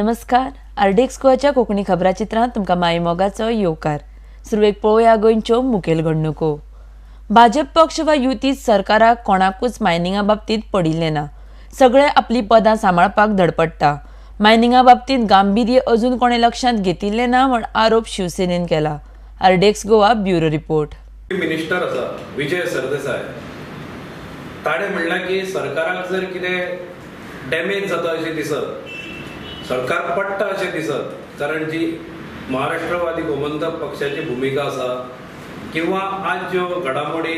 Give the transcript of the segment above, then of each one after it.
नमस्कार, आरडीएक्स गोवाच्या कोंकणी खबराचित्रांत तुमकां मायमोगाचो येवकार. सुरवेक पळोवया गोंयच्यो मुखेल घडणुको. भाजप पक्ष वा युती सरकाराक कोणाकूच मायनिंगा बाबतींत पडिल्लें ना. सगळे आपली पदां सांबाळपाक धडपडटा. मायनिंगा बाबतींत गांभीर्य अजून कोणें लक्षांत घेतिल्लें ना म्हण आरोप शिवसेनेन केला. RDX Goa bureau report. Minister आसा विजय सरदेसाय, ताणें म्हणलां की सरकाराक जर कितें डॅमेज जाता अशें दिसत, सरकार पडटा अशें दिसत, कारण जी महाराष्ट्रवादी गोमंतक पक्षाची भुमिका आसा किंवा आज ज्यो घडामोडी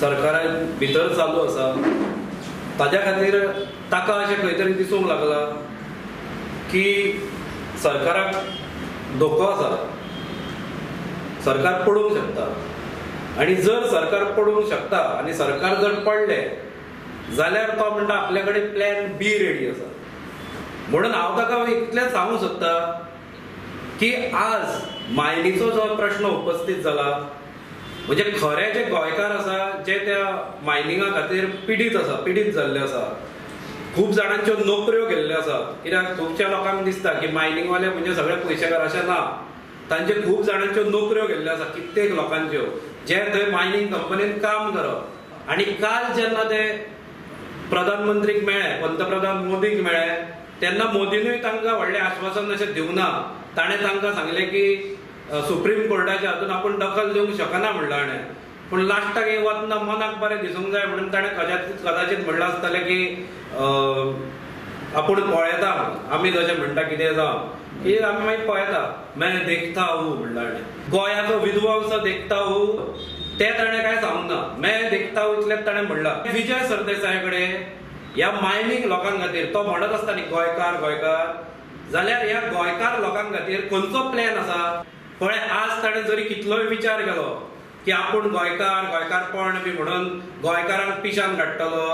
सरकारान भितर चालू आसा ताज्या खातीर ताका अशें खंय तरी दिसूंक लागलां की सरकाराक धोको आसा, सरकार पडूंक शकता. आनी जर सरकार पडूंक शकता आनी सरकार जर पडलें जाल्यार तो म्हणटा आपल्या कडेन प्लॅन बी रेडी आसा. म्हणून हांव ताका इतलेंच सांगूंक सोदता की आज मायनीचो जो प्रश्न उपस्थित जाला, म्हणजे खरे जे गोंयकार आसा जे त्या मायनिंगा खातीर पिडीत आसा, पिडीत जाल्ले आसा, खूब जाणांच्यो नोकऱ्यो गेल्ल्यो आसा. कित्याक खुबश्या लोकांक दिसता की मायनिंगवाले म्हणजे सगळे पयशेकार, अशें ना. तांचे खूब जाणांच्यो नोकऱ्यो गेल्ल्यो आसा, कित्येक लोकांच्यो जे थंय मायनिंग कंपनीन काम करप. आनी काल जेन्ना ते प्रधानमंत्रीक मेळ्ळे, पंतप्रधान मोदीक मेळ्ळे, तेन्ना मोदीनूय तांकां व्हडलें आश्वासन अशें दिवंक ना. ताणें तांकां सांगलें की सुप्रीम कोर्टाच्या हातून आपूण दखल दिवंक शकना म्हणलां ताणें. पूण लास्टाक एक वतना मनाक बरें दिसूंक जाय म्हणून ताणें कदाचित म्हणलां आसतलें की आपूण पळयता, आमी जशें म्हणटा कितें जावं की आमी मागीर पळयता, मैं देखता हूं म्हणलां ताणें. गोंयाचो विध्वंस देखता हूं तें ताणें कांय सांगूंक ना, मैं देखता हूं इतलेंच ताणें म्हणलां. विजय सरदेसाय कडेन ह्या मायनींग लोकां खातीर तो म्हणत आसता न्ही गोंयकार गोंयकार, जाल्यार ह्या गोंयकार लोकां खातीर खंयचो प्लॅन आसा पळय. आज ताणें जरी कितलोय विचार केलो की आपूण गोंयकार गोंयकारपण बी म्हणून गोंयकारांक पिशान काडटलो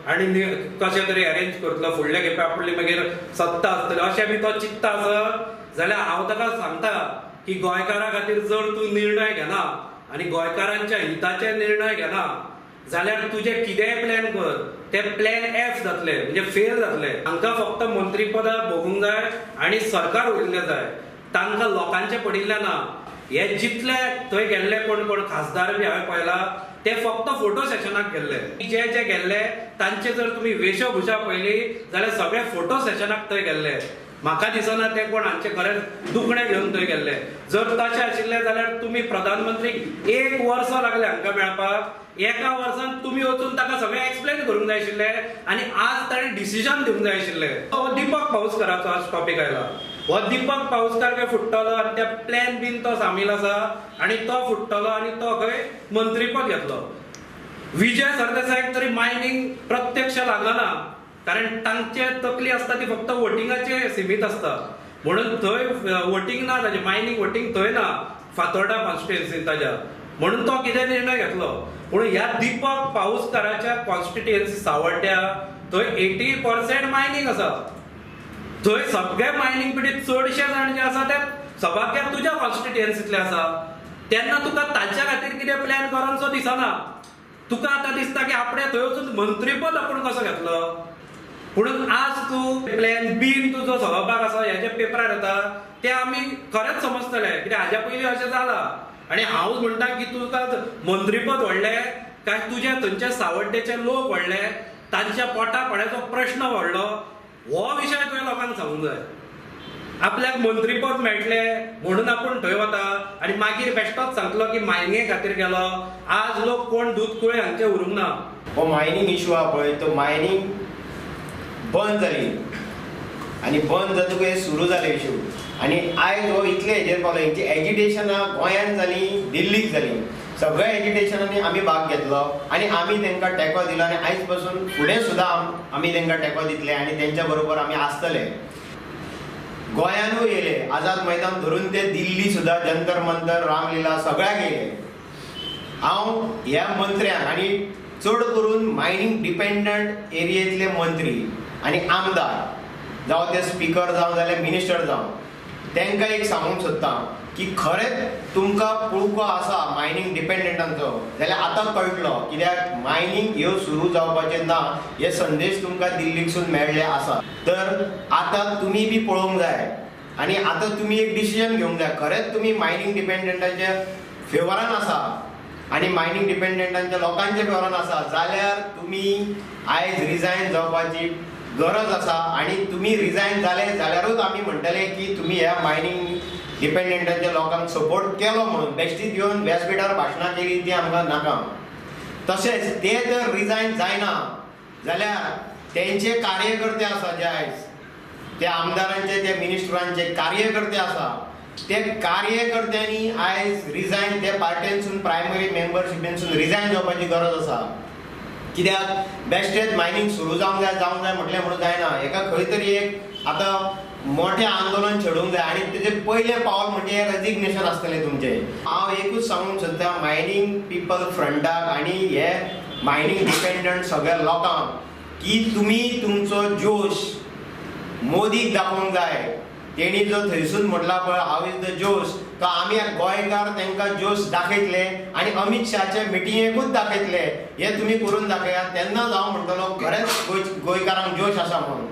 आनी कशें तरी अरेंज करतलो, फुडले खेपे आपली मागीर सत्ता आसतली अशें बी तो चिंत्ता आसत जाल्यार हांव ताका सांगता की गोंयकारा खातीर जर तूं निर्णय घेना आनी गोंयकारांच्या हिताचे निर्णय घेना जाल्यार तुजे कितेंय प्लॅन कर, ते प्लॅन एफ जातले, म्हणजे फेल जातले. हांकां फक्त मंत्रीपदां भोगूंक जाय आनी सरकार उरिल्लें जाय, तांकां लोकांचें पडिल्लें ना. हे जितले थंय गेल्ले कोण कोण खासदार बी हांवें पळयला ते फक्त फोटो सेशनाक गेल्ले. जे जे गेल्ले तांचे जर तुमी वेशभुशा पळयली जाल्यार सगळे फोटो सेशनाक थंय गेल्ले. म्हाका दिसना ते कोण हांचे खरेंच दुखणें घेवन थंय गेल्ले. जर तशें आशिल्लें जाल्यार तुमी प्रधानमंत्रीक एक वर्स लागलें हांकां मेळपाक, एका वर्सान तुमी वचून ताका सगळें एक्सप्लेन करूंक जाय आशिल्लें आनी आज ताणें डिसिजन दिवंक जाय आशिल्लें. हो दीपक पाऊसकाराचो आज टॉपीक आयला. हो दीपक पाऊसकार खंय फुट्टलो आनी त्या प्लॅन बीन तो सामील आसा आनी तो फुट्टलो आनी तो खंय मंत्रीपद घेतलो. विजय सरदेसायाक तरी मायनींग प्रत्यक्ष लागना, कारण तांचे तकली आसता ती फक्त वोटिंगाचे सिमीत आसता, म्हणून थंय वोटींग ना ताजें, मायनींग वोटींग थंय ना फातोर्डा कॉन्स्टिट्युएन्सीन ताज्या, म्हणून तो कितें निर्णय घेतलो. पूण ह्या दीपक पाऊसकाराच्या कॉन्स्टिट्युएन्सी सावड्ड्या थंय 80% मायनींग आसा. थंय सगळे मायनींग पिडीत चडशे जाण जे आसा ते सभाग्याक तुज्या कॉन्स्टिट्युएन्सींतले आसा. तेन्ना तुका तांच्या खातीर कितें प्लॅन करनसो दिसना. तुका आतां दिसता की आपणें थंय वचून मंत्रीपद आपूण कसो घेतलो. पूण आज तूं प्लॅन बीन तुजो सहभाग आसा हेजे पेपरार येता ते आमी खरेंच समजतले, कित्याक हाज्या पयलीं अशें जालां. आनी हांव म्हणटा की तुका मंत्रीपद व्हडलें काय तुज्या थंयच्या सावड्डेचे लोक व्हडले, तांच्या पोटा पाण्याचो प्रश्न व्हडलो, हो विशय तुवें लोकांक सांगूंक जाय. आपल्याक मंत्रीपद मेळटलें म्हणून आपूण थंय वता आनी मागीर बेश्टोच सांगतलो की मायनिंगे खातीर गेलो. आज लोक कोण दूद कुळे हांचे उरूंक ना. हो मायनींग इशू आहा पळय, तो मायनींग बंद जाली आनी बंद जातकच सुरू जाले इशू. आनी आयज हो इतले हेजेर पावलो. हेंची एजिटेशनां गोंयांत जालीं, दिल्लीक जालीं, सगळ्या एजिटेशनांनी आमी भाग घेतलो आनी आमी तांकां टेको दिलो आनी आयज पासून फुडें सुद्दां आमी तांकां टेको दितले आनी तेंच्या बरोबर आमी आसतले. गोंयानूय येयले, आझाद मैदान धरून ते दिल्ली सुद्दां जंतर मंतर रामलीला सगळ्याक येयले. हांव ह्या मंत्र्यांक आनी चड करून मायनींग डिपेंडंट एरियेंतले मंत्री आनी आमदार जावं ते स्पिकर जावं जाल्यार मिनिस्टर जावं, तांकां एक सांगूंक सोदता की खरेंच तुमकां पुळको आसा मायनींग डिपेंडंटांचो जाल्यार आतां कळटलो, कित्याक मायनींग ह्यो सुरू जावपाचें ना हे संदेश तुमकां दिल्लीकसून मेळ्ळे आसा. तर आतां तुमी बी पळोवंक जाय आनी आतां तुमी एक डिसिजन घेवंक जाय, खरेंच तुमी मायनींग डिपेंडंटाच्या फेवरान आसा आनी मायनींग डिपेंडंटांच्या लोकांच्या फेवरान आसा जाल्यार तुमी आयज रिजायन जावपाची गरज आसा. आनी तुमी रिजायन जाले जाल्यारूच आमी म्हणटले की तुमी ह्या मायनींग डिपेंडंटांच्या लोकांक सपोर्ट केलो म्हणून. बेश्टीच येवन व्यासपिठार भाशणां केली ती आमकां नाका. तशेंच ते जर रिजायन जायना जाल्यार तेंचे कार्यकर्ते आसा जे आयज ते आमदारांचे ते मिनिस्टरांचे कार्यकर्ते आसा ते कार्यकर्त्यांनी आयज रिजायन ते पार्टेनसून प्रायमरी मेंबरशिपेनसून रिजायन जावपाची गरज आसा. कित्याक बेश्टेच मायनींग सुरू जावंक जाय जावंक जाय म्हटलें म्हणून जायना, हेका खंय तरी एक आतां मोठें आंदोलन छेडूंक जाय आनी तेजें पयलें पावल म्हणजे रेजिग्नेशन आसतलें तुमचें. हांव एकूच सांगूंक सोदता मायनींग पिपल फ्रंटाक आनी हे मायनींग डिपेंडंट सगळ्या लोकांक की तुमी तुमचो जोश मोदीक दाखोवंक जाय. तेणी जो थंयसून म्हटला पळय हाव is the जोश, तो आमी गोंयकार तांकां जोश दाखयतले आनी अमीत शहाच्या मिटिंगेकूच दाखयतले. हे तुमी करून दाखयात तेन्नाच हांव म्हणटलो खरेंच गोंयकारांक जोश आसा म्हणून.